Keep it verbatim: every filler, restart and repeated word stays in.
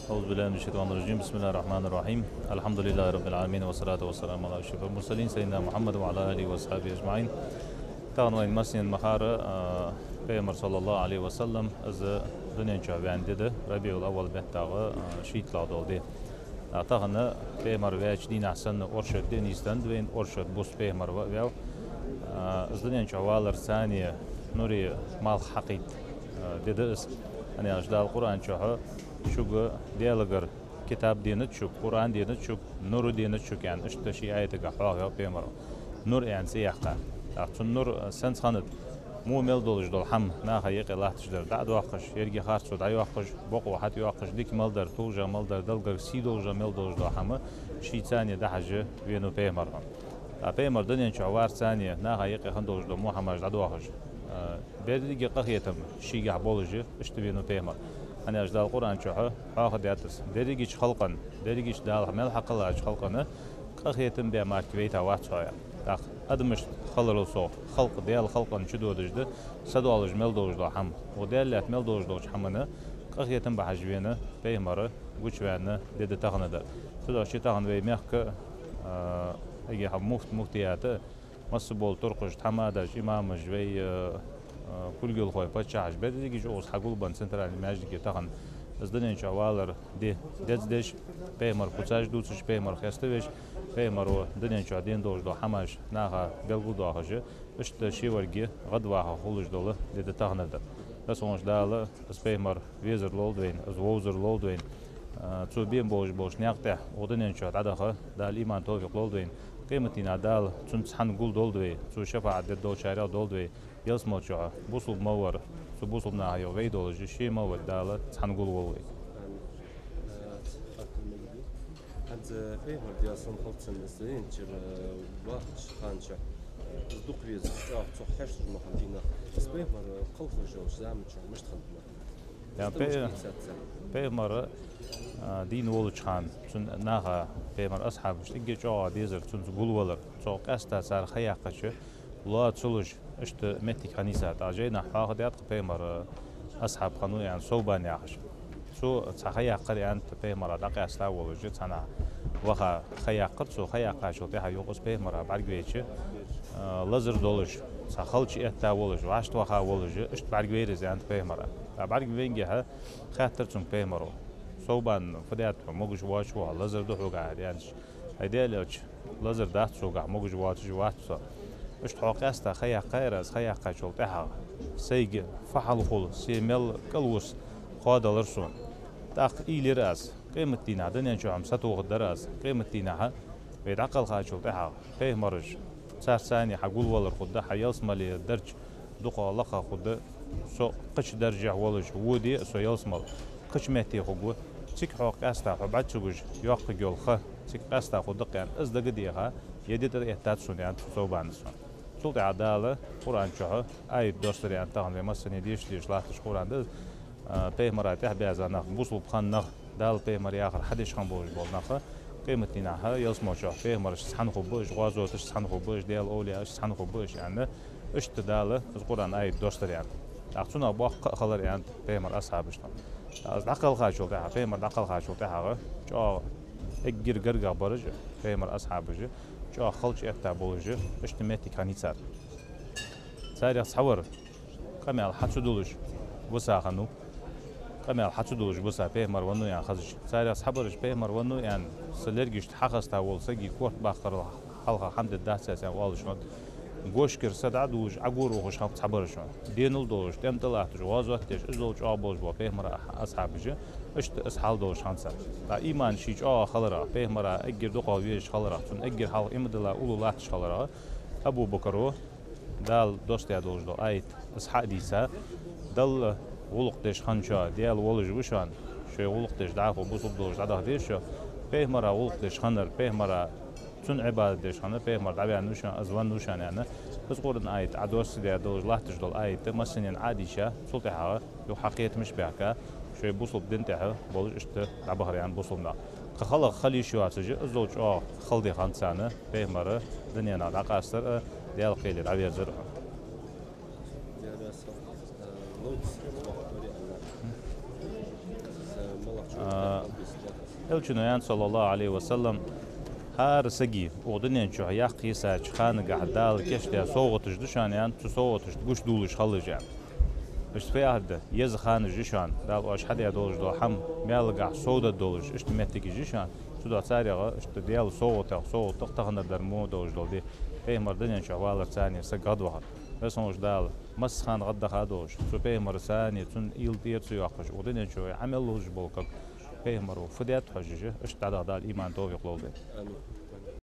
أعوذ بالله من الشيطان الرجيم. بسم الله الرحمن الرحيم. الحمد لله رب العالمين، والصلاة والسلام على أشرف المرسلين سيدنا محمد وعلى آله وأصحابه أجمعين. Тахан вайна массанена ма харра, а, Пайхамар, саллаллахӀу Ӏалайхи ва саллам, из дунен чу ваьнна ди да, РабиӀул-Аввал беттагӀа, а, шийтталагӀа дола ди. А тахан Пайхамар ваьча дийнахьа санна оршот ди нийсденна да вайна, оршот бус Пайхамар ва а ваьв. А, из дунен чу валарца цхьана нури малх хьакхийтта, а, ди да из. ХӀана аьлча Дала Къуръан чу: «Шуга Даьлагара китаб денад шуга, Къуръан денад шуга, нур денад шуга», аьнна, иштта ши аятагахьа хьоахаваьв Пайхамар. Нур аьнна цӀи яьккха. ТӀаккха цу нур сенца хиннад? Во мел долаш дола хӀама наха юкъе латташ дар дӀа а доаккхаш, еррига харцо дӀайоаккхаш, бокъо хьатӀайоаккхаш, дика мел дар, товжа мел дар, Даьлагара сий долаш мел долаш дола хӀама шийца цхьана дӀахьажа венав Пайхамар. ТӀаккха Пайхамар дунен чу варца цхьана наха юкъе хинна долаш дола во хӀамаш дӀадоахаш, а, беррига къахетам шийгахьа болаш, иштта венав Пайхамар. ХӀана аьлча Дала Къуръан чу хьоахадаьд из: «Дерригача халкъа, дерригача Дала мел хьакхеллача халкъа къахетам бе мара вайта вац хьо», аьнна. ТӀаккха адамашта хиларал совгӀа, халкъ Даьла халкъа чу додаш да, са доаллаш мел долаш дола хӀама. Укх Даьла лаьтта мел долаш долча хӀамана къахетам бахьаш вена Пайхамар гучаваьнна ди да тахан дар. Цудухьа тахан вай мехка, а, эггара хьалха муфт-, муфтият а, масса бола туркхаш, тхьамадаш, имамаш, вай, а, а, кулгалхой, паччахьаш, берригаш укхаза хьагулбенна центральни маьждиге тахан из дунен чу валара ди деза деш, Пайхамар куцаш дувцаш, Пайхамар хеставеш, Пайхамара дунен чу денна долаш дола хӀамаш наха белгалдоахаш, иштта шеваргга гӀадваха хулаш дола ди да тахан дар. Дасонаш Дала из Пайхамар везар лолда вайна, из вовзар лолда вайна. А, цо бена болаш болча наькъа тӀа укх дунен чу дӀадаха Дала иман, товфикъ лолда вайна. Къематдийнахьа Дала цунца цхьана гулдолда вай, цо шафаӀат дергдолчарех долда вай. Ялсмале чу бусалба мел вар, цу бусалба наха юкъе вай долаш, ше мел вар Дала цхьана гулволва вай. ХӀанз Пайхамар, Даьла салам хилда цунна, из дунен чура вахача хана чу, из дукха везаш, чӀоагӀа цох хьашташ ма хиннабий нах. Из Пайхамар кхалхаш йолча заман чу мишта хиннад нах? Я, Из Пай-, дийцад цар. Пайхамар, а, дийна волча хана цун наха, Пайхамара асхьабашта эггара чӀоагӀа дезар цунца гулвалар. Цох къаьстта цар ха яьккхача, лоаца хулаш, иштта моттиг хиннай цар. ТӀаккха жайнашка хьоахадаьд-кх Пайхамара асхьаб хиннав аьнна, Совбан яхаш. Цо цхьа ха яьккхар аьннад, Пайхамара дӀакъаьста волаш, цхьаннахьа ваха ха яьккхар цо, ха яьккхачул тӀехьагӀа юха из Пайхамара бӀаргавайча, а, лазар долаш, цхьа халча этта волаш, вӀашта ваха волаш, иштта бӀаргавайра из аьннад Пайхамара. ТӀаккха бӀаргавайнгехьа хаьттар цунга Пайхамара: «Совбан, фу даьд хьона, могаш воацаш ва хьо, лазар да хьога?» — аьнна. «ХӀай Даьла элча, лазар дац согахьа, могаш воацаш вац со. Иштта хьо къаьста ха яьккхаяр аз, ха яьккхачул тӀехьагӀа сайга фу хьал хул, се мел кӀалвус хоадалар сона. ТӀаккха уйла йир аз, къематдийнахьа, дунен чу-м сатохаргдар аз, къематдийнахьа вай дӀакхелхачул тӀехьагӀа Пайхамараш, царца цхьана хьа гулвалар хургда, хьа ялсмале дарж дукха лакха хургда, со кхыча даржехь волаш воде а со ялсмале, кхыча метте хургва. Цига хьо къаьста, хьо бӀаргацугаш йоаккхаргйола ха цига къаьста хургда-кх», — аьнна, из дагадеха, ер ди тӀаэттад сона, аьннад Совбана. Цул тӀехьагӀа Дала Къуръан чу аят доссадир, аьннад, тахан вай массане дешаш, дешаш латташ Къуръан да из. А, Пайхамара тӀехьабаьза нах, бусалба хинна нах, Дала, Пайхамара яхар хьадеш хинна болаш бола нах, къематдийнахьа ялсмале чу Пайхамарашца цхьана хургба уж, гӀазоташца цхьана хургба уж, Даьла овлияашца цхьана хургба уж, аьнна, иштта Дала из Къуръан аят доссадир, аьннад. ТӀаккха цунах боккха кхаъ хилар, аьннад, Пайхамара асхьабашта. ТӀаккха из дӀакхелхачул тӀехьагӀа, Пайхамар дӀакхелхачул тӀехьагӀа, чӀоагӀа эггара гаргагӀа бараш, Пайхамара асхьабаш, чӀоагӀа халча этта болаш, иштта моттиг хиннай цар. Царех цхьавар къамаьл хьа ца дулаш виса хиннав. Къамаьл хьа ца дулаш виса, Пайхамар веннав аьнна хезача. Царех цхьабараш Пайхамар веннав аьнна, са лергашта хьахеста вола сага корта баккхарал хьалха хӀама дергдац аз аьнна оалаш хиннад. Гошкара са дӀа а дувлаш, Ӏогора ухаш хиннаб цхьабараш. Денал долаш, тӀем тӀа латташ, гӀазот деш, иззал чӀоагӀа болаш бола Пайхамара асхьабаш, иштта из хьал долаш хиннад цар. ТӀаккха иман ший чӀоагӀа хиларах, Пайхамара эггара дукхагӀа везаш хиларах, цунна эггара хьалха иман дилла уллув латташ хиларах, Абу Бакара Дала доссадаь долаш дола аят из хьа а дийца, Далла гӀулакх деш хинначоа Даьла волаш ва шоана, шоай гӀулакх деш дӀахо бусалба долаш дӀадаха деза шо, Пайхамара гӀулакх деш хиннар, Пайхамара, цунна Ӏибадат деш хиннар, Пайхамар дӀаваьнна ва шоана, из венна ва шоана аьнна, из Къуръан аят Ӏодоссадаь долаш латташ дола аят массанена Ӏодийша, цул тӀехьагӀа юха хьакхетамаш баьхка, шоай бусалба дина тӀа болаш иштта дӀабахар, аьннад, бусалба нах. Кхы хала хила йиш йоацаш, иззал чӀоагӀа хала ди хиннад царна, Пайхамар дуненах дӀакъастар а, Даьла кхеле дӀаверзар а. Дера сал, э, ловца вахтори аьнна. Из малагӀча А, Элчано аьннад, саллаллахӀу Ӏалайхи ва саллам, хӀара сага укх дунен чу яккха йисача ханагахь Дала кийчдаь совгӀаташ да шоана, аьннад, цу совгӀаташта гуш дуллаш хилалаш, аьннад. Иштта фу яхар да, еза ханаш я шоана, Дала оаш хьадаь долаш дола хӀама маьлагахь совдоалаш, иштта моттигаш я шоана, цудухьа царех иштта Даьла совгӀатех совгӀат да-кх таханара дар мо долаш дола ди, пайхамар дунен чу валарца саг гӀадвахар. Веза хинна волча Дала массахана гӀаддаха долаш, цу пайхамарца, цун уйла тӀера ца йоаккхаш, укх дунен чу вай Ӏамал луш бола каг, пайхамаро фу даьд хьожаш, иштта дӀадаха Дала иман, товфикъ лолда вайна. Амин.